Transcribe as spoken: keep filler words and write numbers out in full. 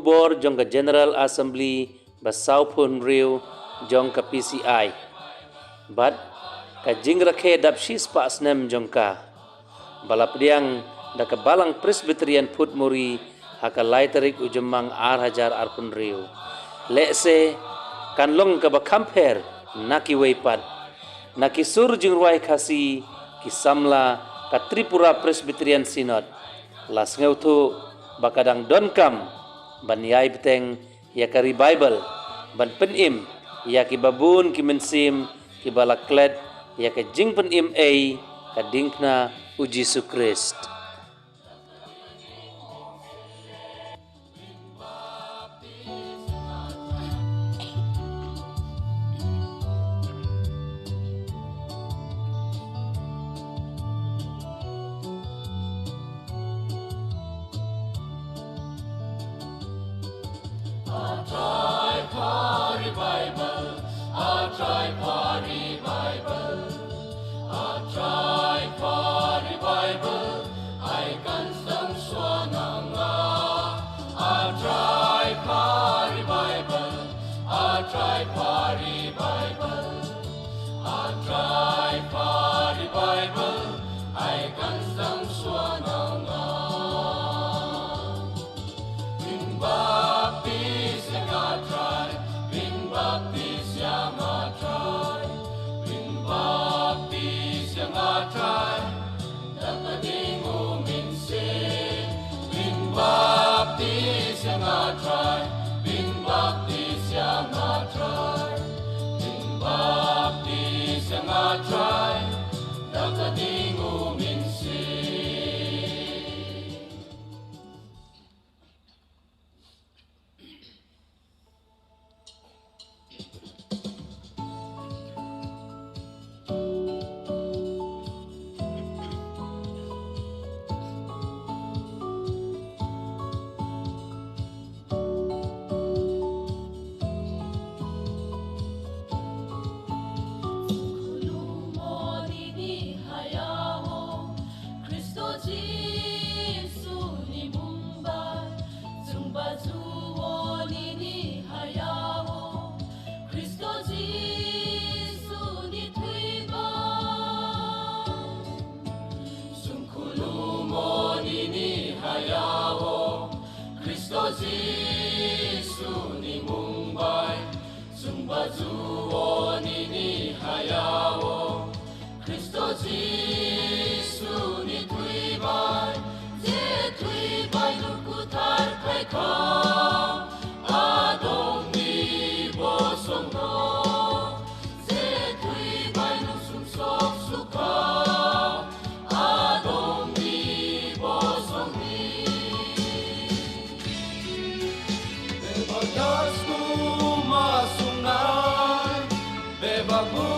bor jong ka General Assembly ba sawphew hynriew jong ka P C I bad ka jingrakhe dap shispah snem jong ka, ba la pdiang da ka Balang Presbyterian Phutmori ha ka lai tarik u Jymmang ar hajar arphew hynriew. Lehse kan long kaba kham pher na kiwei pat. Na ki sur jingrwai Khasi, ki samla ka Tripura Presbyterian Synod la sngewthuh ba ka dang donkam ban ïai bteng ïa ka revival, ban pynim ïa kiba bun ki mynsiem kiba la klet ïa ka jingpynim ei ka diengphna u Jisu Khrist. A trai pa revival, a trai pa revival, a trai pa revival, ai kan sdang shuwa na nga. A trai pa revival, a trai pa revival, a trai pa revival, ai kan sdang shuwa na nga. Phin baptis ïa nga Trai, phin baptis ïa nga Trai, phin baptis ïa nga Trai, da ka ding U Mynsiem. Phin baptis ïa nga Trai, phin baptis ïa nga Trai, phin baptis ïa nga Trai, da ka ding U Mynsiem. Khulum o nini ha ïa o, Khristo Jisu ni mumbai, zumba zu o nini ha ïa o, Khristo Jisu ni thui ba. Sum khulum o nini ha ïa o, Khristo Jisu ni mumbai, zumba zu o nini ha ïa o, Khristo Jisu ni thui bai, je thui bai nukhu thar khai kha, adong ni bosong no. Je thui bai nung sum sok sukha, adong ni bosong ni. Bebak yas ku ma sungai, bebak bu